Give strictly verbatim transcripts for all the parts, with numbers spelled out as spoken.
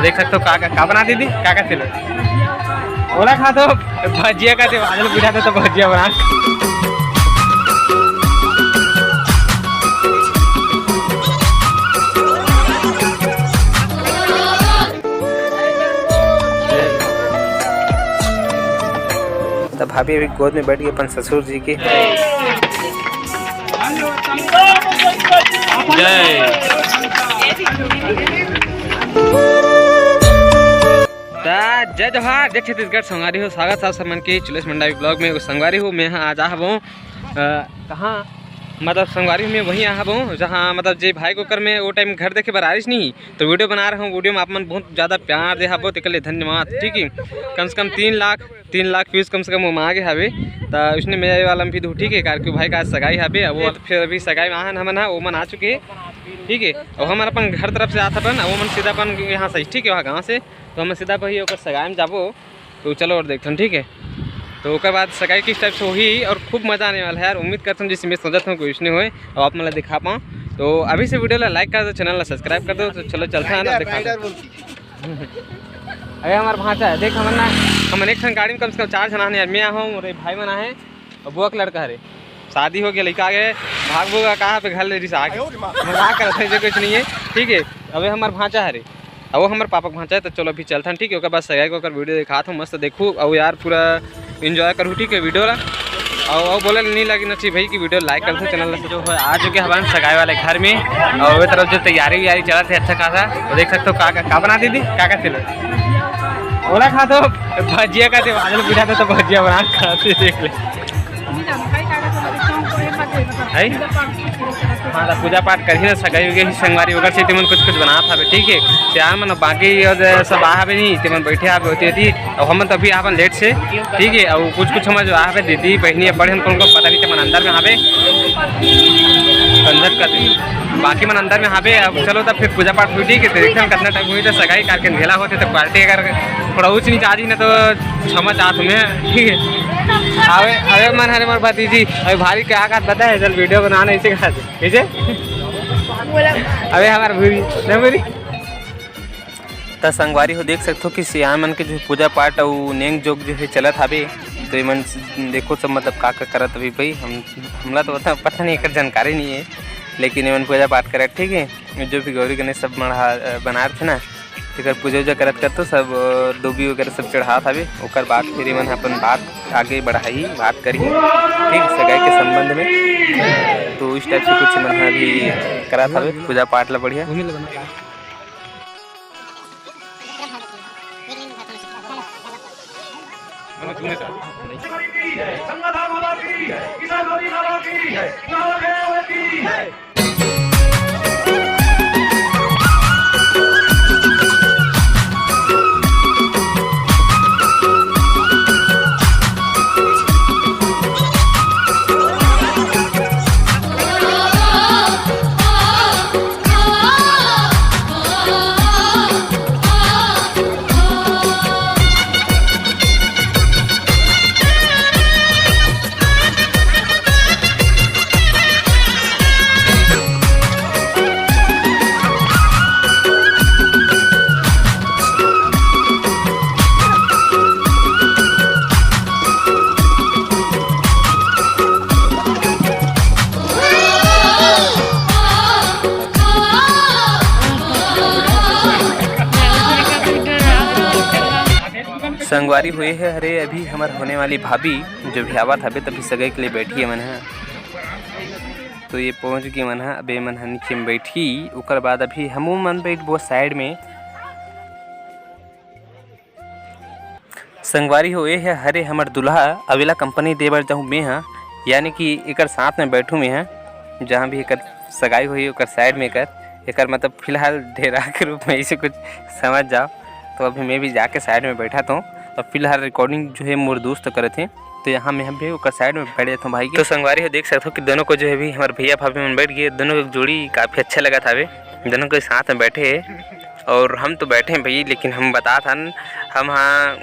देख सकते हो का का, का बना दीदी, का का चलो। ओला खा दो, भजिया का दे, बादल बुझा दे तो भजिया बना। तब भाभी अभी गोद में बैठ गई अपन ससुर जी के। जय। त जय जोहार, जय छत्तीसगढ़। संगवारी हो, स्वागत है आप मन के चुलेश मंडावी ब्लॉग में। संगवारी हो, मैं यहाँ आज आ हवं, अ, कहाँ, मतलब संगवारी हो, मैं वहीं आ हवं जहाँ, मतलब जे भाई के ओकर में वो टाइम घर देखे बर आइस नहीं, तो वीडियो बना रहा हूँ। वीडियो में आप मन बहुत ज़्यादा प्यार दे हवो, तेकर लिए धन्यवाद। ठीक है, कम से कम तीन लाख, तीन लाख व्यूज कम से कम ओमा आगे हवे। त उसने मेरे वाला में भी दो, ठीक है, कार के भाई का आज सगाई हवे। अब वो फिर अभी सगाई में आहन हमन हा, वो मन आ चुके हैं, ठीक है। अब हमन अपन घर तरफ से आत अपन, वो मन सीधा अपन यहाँ से, ठीक है, वहाँ गाँव से, तो हमन सीधा वही ओकर सगाई में जाबो। तो चलो और देखथन, ठीक है। तो ओकर बाद सगाई किस टाइप से होही और खूब मजा आने वाला है यार। उम्मीद करथन जैसे मैं सोचत हूँ कुछ नहीं होए, अब आप मन ला दिखा पाऊँ। तो अभी से वीडियो ला लाइक कर दो, चैनल ला सब्सक्राइब कर दो। तो चलो चलता है ना, दिखा दो। अरे हमार भांचा है, देख हमन ना, हमन एक ठन गाड़ी में कम से कम चार जना हन यार। मैं आहूँ, मोर भाई मन आहे, और बुआ के लड़का हरे, शादी हो गया, लड़का आ गए, भाग भूगा कहाँ पे घर ले रिसा आगे। मजाक करत है, जो कुछ नहीं है, ठीक है। अबे हमार भांचा हरे, अब वो हमार पापा के भांचा है। तो चलो अभी चलथन, ठीक है। ओकर बाद सगाई के ओकर वीडियो दिखात हूँ, मस्त देखू, और यार पूरा एंजॉय करू, ठीक है, वीडियो ला। और, और बोले नहीं लगी ना चाहिए भाई कि वीडियो लाइक करते, चैनल ला जो है। आ चुके हवन सगाई वाले घर में, और वो तरफ जो तैयारी वैयारी चलत है अच्छा खासा। तो देख सकते हो का का, का बना दीदी, का का चलो, ओला खा दो, भजिया का दे, बादल बुझा दे तो भजिया बना के खाते, देख ले। है? हाँ, तो पूजा पाठ करही ना, सगाई हो गई, संगवारी वगैरह से, तेमन कुछ कुछ बनात हवे, ठीक है। सियान मन बाकी और सब आ हवे नहीं, तेमन बैठे हवे होती होती। अब हमन तो अभी आवन लेट से, ठीक है। और कुछ कुछ हमर जो आ हवे दीदी बहनी बड़े, हमको उनको पता नहीं, तेमन अंदर में हवे, अंदर कर दे, बाकी मन अंदर में हवे। अब चलो तब फिर पूजा पाठ हुई, ठीक है। तो देखते हैं कितना टाइम हुई, तो सगाई करके अंधेला होते तो पार्टी अगर थोड़ा ऊँच नीच आ जाही ना तो क्षमा चाहत हूँ मैं, ठीक है। अबे अबे मन हरे मोर भतीजी, अबे भारी क्या हाथ बता है, चल वीडियो बनाना इसे कहा कैसे? अबे हमार भूरी, ना भूरी। त संगवारी हो देख सकथो कि सियान मन के जो पूजा पाठ अउ नेंग जोग जो है चलत हावे, तो एमन देखो सब मतलब का का करत हवे भाई। हम, हमला तो पता, पता नहीं, एकर जानकारी नहीं है, लेकिन एमन पूजा पाठ करत, ठीक है। जो भी गौरी गणेश सब मढ़ा, अ, बनात थे ना, तेकर पूजा उजा करत करत तो सब, अ, डोबी वगैरह सब चढ़ात हावे। ओकर बाद फिर एमन ह अपन बात आगे बढ़ाही, बात करही, ठीक, सगाई के संबंध में। तो इस टाइप से कुछ एमन ह अभी करत हावे पूजा पाठ ला बढ़िया। संगवारी हो, ये हरे अभी हमर होने वाली भाभी, जो भी आवत हवे, तभी सगाई के लिए बैठी है मन ह। तो ये पहुँच गई मन ह, अब ये मन ह नीचे में बैठी, ओकर बाद अभी हमू मन बैठबो साइड में। संगवारी हो, ये ह हरे हमर दूल्हा, अब एला कंपनी दे बर जाहूँ मैं ह, यानी कि एकर साथ में बैठूँ मैं ह, जहाँ भी एकर सगाई होही ओकर साइड में एकर, एकर मतलब फिलहाल डेरा के रूप में ऐसे कुछ समझ जाओ। तो अभी मैं भी जाके साइड में बैठा तो, तो फिलहाल रिकॉर्डिंग जो है मोर दोस्त करत हे, तो यहाँ मैं भी ओकर साइड में बैठ जाता हूँ भाई के। तो संगवारी हो देख सकते हो कि दोनों को जो है भी हमारे भैया भाभी मन बैठ गए, दोनों की जोड़ी काफ़ी अच्छा लगा था। दोनों के साथ में बैठे हैं और हम तो बैठे हैं भाई, लेकिन हम बता था न, हम हाँ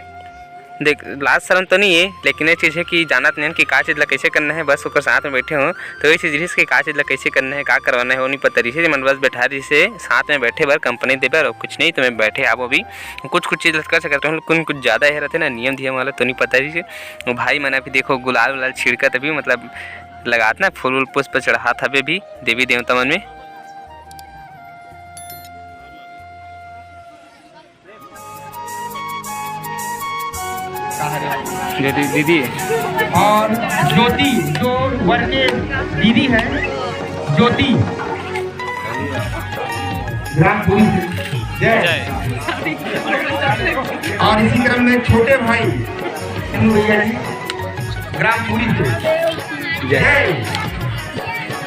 देख, लाज शरम तो नहीं है, लेकिन ये चीज़ है कि जानत नहीं कि का चीज़ ला कैसे करना है, बस ओकर साथ में बैठे हों। तो ये चीज़ रिहिस कि का चीज़ ला कैसे करना है, का करवाना है, वो नहीं पता रिहिस। मन बस बैठा रिहिस, साथ में बैठे बर कंपनी दे बर, और कुछ नहीं। तो मैं बैठे आप अभी कुछ कुछ चीज़ ला कर सकते हो, कुछ कुछ ज़्यादा है रहते ना, नियम धियम वाला तो नहीं पता रिहिस। वो भाई मन अभी देखो गुलाल वुलाल छिड़कत, अभी मतलब लगात ना फूल वूल पुष्प चढ़ात हवे भी देवी देवता मन में। दीदी, दीदी। और ज्योति, जो वर के दीदी है, ज्योति, ग्राम पुरी से जय। जय। और इसी क्रम में छोटे भाई भैया जी, ग्राम पुरी से जय।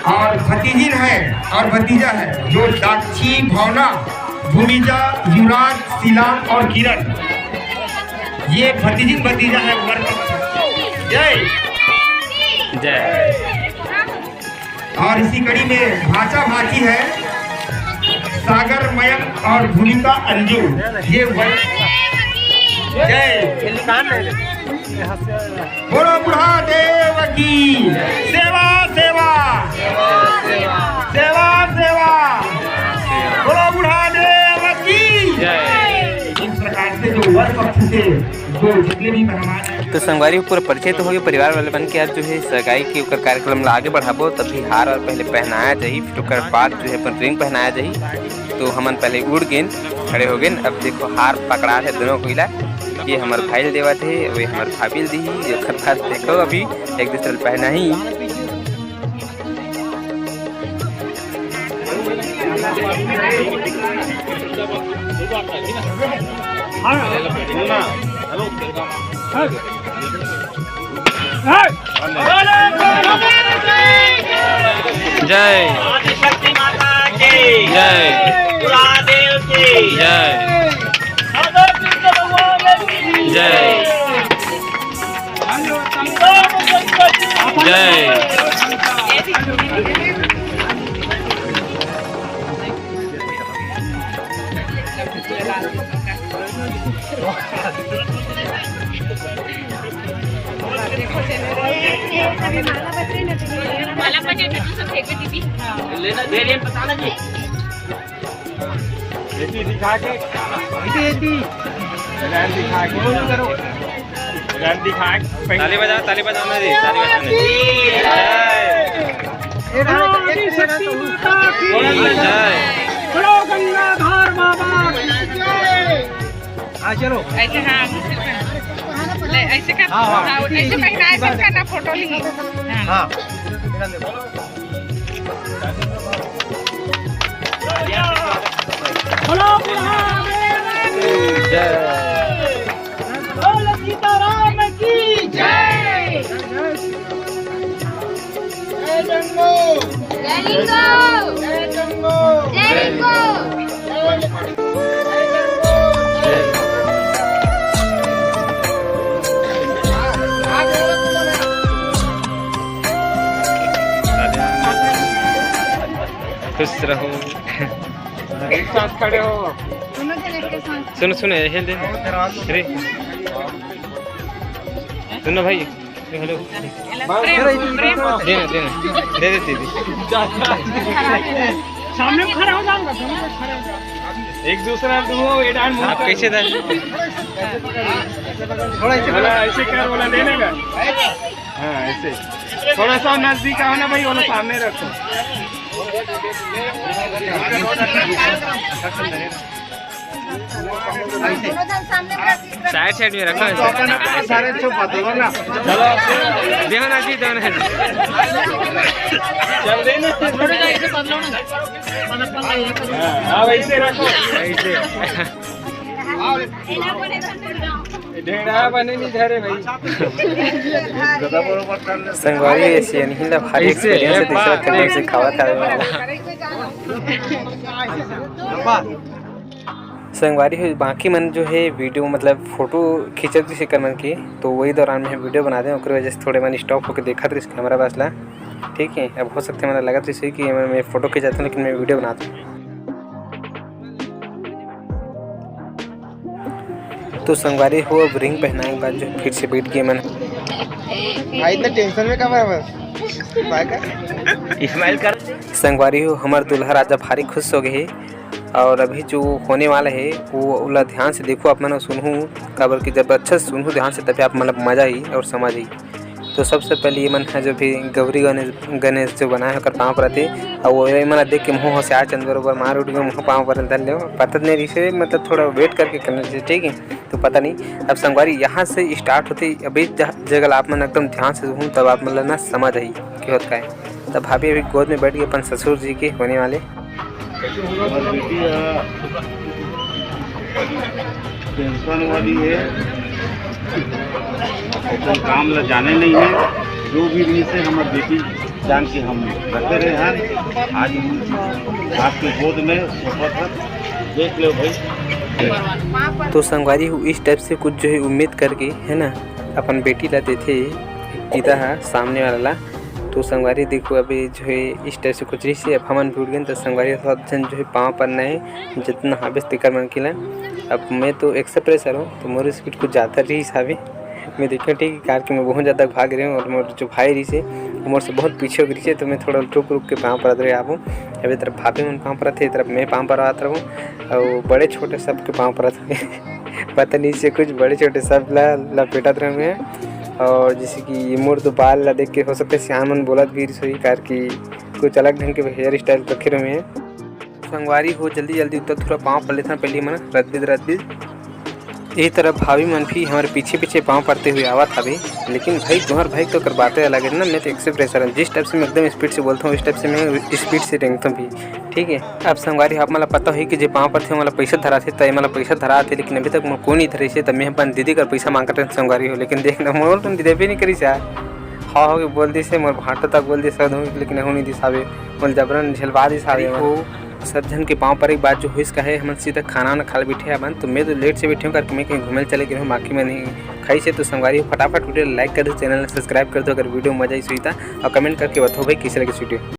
और भतीजिन है और भतीजा है, जो साक्षी, भावना, भूमिजा, युवराज, शीला और किरण, ये भतीजिन भतीजा है, वर पक्ष। जय। जय। और इसी कड़ी में भाचा भाची है, सागर, मयंक और भूमिका, अंजू, ये वर। जय। बोलो बुढ़ा देव की। सेवा, सेवा, सेवा, सेवा। बोलो बुढ़ा देव की। जय। इस प्रकार से जो वर पक्ष से जो जितने भी मेहमान हैं, तो संगवारी, पूरा परिचय तो हो गया परिवार वाले मन के। आज जो है सगाई के ओकर कार्यक्रम ला आगे बढ़ाबो, तब भी हार और पहले पहनाया जाही, फिर ओकर बाद जो है अपन रिंग पहनाया जाही। तो हमन पहले उठ गेन, खड़े हो गेन। अब देखो हार पकड़ा है दोनों कोई ला, ये हमर भाई ल देवत हे, वे हमर भाभी ल दिही। ओकर बाद देखो अभी एक दूसरे ल पहनाही। जय। आदिशक्ति माता की जय। बुढ़ा देव की जय। जय। जय। माला बचे तो सब फेंक दीदी। लेना दे रही है, बताना जी। एती दिखा के, एती, एती। रैन दिखा के। करो। रैन दिखा के। ताली बजा, ताली बजाना जी, ताली बजाना जी। जय। आदिशक्ति माता की जय। बोलो गंगाधर बाबा की जय। हाँ, चलो। ऐसे, हाँ, ले, ऐसे कर। हाँ, हाँ। हाँ, ऐसे पहना, ऐसे करना, फोटो ली। हाँ। हाँ। बोलो बुढ़ा देव की जय। बोलो सीताराम की जय। जय जंगो। जय लिंगो। जय जंगो। जय लिंगो। खुश रहो। एक साथ खड़े हो। सुनो, सुनो, ये हिल दे। अरे। सुनो भाई, हेलो। प्रेम, प्रेम। दे ना, दे ना। दे दे दीदी। सामने खड़ा हो जाऊंगा, सामने खड़ा हो जाऊंगा। एक दूसरा दुओ, ये डांस आप कैसे था? थोड़ा ऐसे कर, बोला देने का। हाँ, ऐसे। थोड़ा सा नजदीक आओ ना भाई, वो लोग सामने रखो। साइड साइड में रखो। तो अपन, अपन सारे छुपा दो ना। चलो। देखो ना जी, देखो ना जी। चल दे ना। हाँ, हाँ, वैसे रखो। ऐसे। ढेंगड़ा बने नहीं धरे भाई। संगवारी, ऐसे नहीं ला भारी ऐसे, experience है, एक दूसरा बार। के नाम से खावा खावे वाला। संगवारी हो, बाकी मन जो है वीडियो, मतलब फोटो खींचत रहिस एकर मन के, तो वही दौरान में वीडियो बना दे, ओकरे वजह से थोड़े मन stop होके देखत रहिस कैमरा पास ला। ठीक है, अब हो सकथे मन लगत रहिस कि मैं, मैं फोटो खींचत हूँ, लेकिन मैं वीडियो बनात हूँ। तो संगवारी हो, अब रिंग पहनाए के बाद जो फिर से बैठ गए मन। भाई, इतना टेंशन में का बस? भाई का? स्माइल कर। संगवारी हो, हमर दूल्हा राजा भारी खुश हो गए हे। और अभी जो होने वाला है, वो ओला ध्यान से देखो आप मन, सुनहू, काबर कि जब अच्छा से सुनहू ध्यान से, तभी आप मन ला मजा आई और समझ आई। तो सबसे पहले ये मन है जो भी गौरी गणेश, गणेश जो बनाए हे, ओकर पाँव परत हे। और वो ये मन ला देख के मुँह से आ चंद बरोबर मार उठ गए, मुँह पाँव पर धर ले। पता नहीं रिसे, मतलब थोड़ा वेट करके करना चाहिए, ठीक है? तो पता नहीं, अब संगवारी यहाँ से स्टार्ट होते, अभी जहाँ जगह ला आप मन एकदम ध्यान से सुनहू, तब आप मन ला ना समझ आई कि होत का है। तब भाभी अभी गोद में बैठ गई अपन ससुर जी के होने वाले। और बेटी, अ, टेंशन वाली है, अपन काम ला जाने नहीं है, जो भी रही से हमर बेटी जान के हम रखे रहे हैं। आज हम आपके गोद में सोफा पर देख लो भाई। तो संगवारी हो, इस टाइप से कुछ जो है उम्मीद करके, है ना, अपन बेटी ला देथे जीता है सामने वाला ला। तो संगवारी देखो, अभी जो है इस टाइप से कुछ रही से, अब हमन भी उठ गए, तो संगवारी सब जन जो है पाँव परना है, जितना हाबे तेकर मन के ला। अब मैं तो एक्सप्रेसर हूँ, तो मोर स्पीड कुछ ज़्यादा रही हावे। मैं देखियो ठीक है, कार के मैं बहुत ज़्यादा भाग रहे हूँ, और मोर जो भाई रही से, मोर से बहुत पीछे हो गई से, तो मैं थोड़ा रुक रुक के पाँव परत रहे आबू। अभी तरफ भाभी मन पाँव परत है, तरफ मैं पाँव परत रहूँ, और बड़े छोटे सबके पाँव परत है। पता नहीं से कुछ बड़े छोटे सब ला लपेटत रहे हैं। और जैसे कि ये मोर तो बाल ला देख के हो सकता है सियान मन बोलत भी रही, कार की कुछ अलग ढंग के हेयर स्टाइल रखे रहे हैं। संगवारी हो, जल्दी जल्दी उत्तर थोड़ा पाँव पर लेथन पहले मन रदबिद रदबिद। यही तरह भाभी मन भी हमारे पीछे पीछे पाँव पड़ते हुए आवत हवे। लेकिन भाई, तुम्हार भाई तो कर बातें अलग है ना, मैं तो एक्सप्रेसर हूँ। जिस टाइप से मैं एकदम स्पीड से बोलता हूँ, उस टाइप से मैं स्पीड से रेंगता हूँ भी, ठीक है। अब संगवारी, आप मन ला पता होही कि जे पाँव परथे, ओमन ला पैसा धराथे, त एमन ला पैसा धराथे, लेकिन अभी तक मोर कोई नहीं धरे से, त मैं अपन दीदी कर पैसा मांगत रहें संगवारी हो, लेकिन देख ना, मोर तुम दीदी भी नहीं करी से। हाँ, हो गए बोल दी से, मोर भांटा तक बोल दी से, लेकिन हूँ नहीं दिसावे, मोर जबरन झेलवा दिसावे। हो, सब झन के पाँव परे के बाद जो होइस का है, हमन सीधा खाना वाना खा ले बैठे हवन। तो मैं तो लेट से बैठे हूँ, करके मैं कहीं घूमे चले गए हूँ, बाकी मैं नहीं खाई से। तो संगवारी हो, फटाफट वीडियो लाइक कर दो, चैनल सब्सक्राइब कर दो, अगर वीडियो मजा आई सुई ता, और कमेंट करके बताओ भाई, कैसे लगे वीडियो।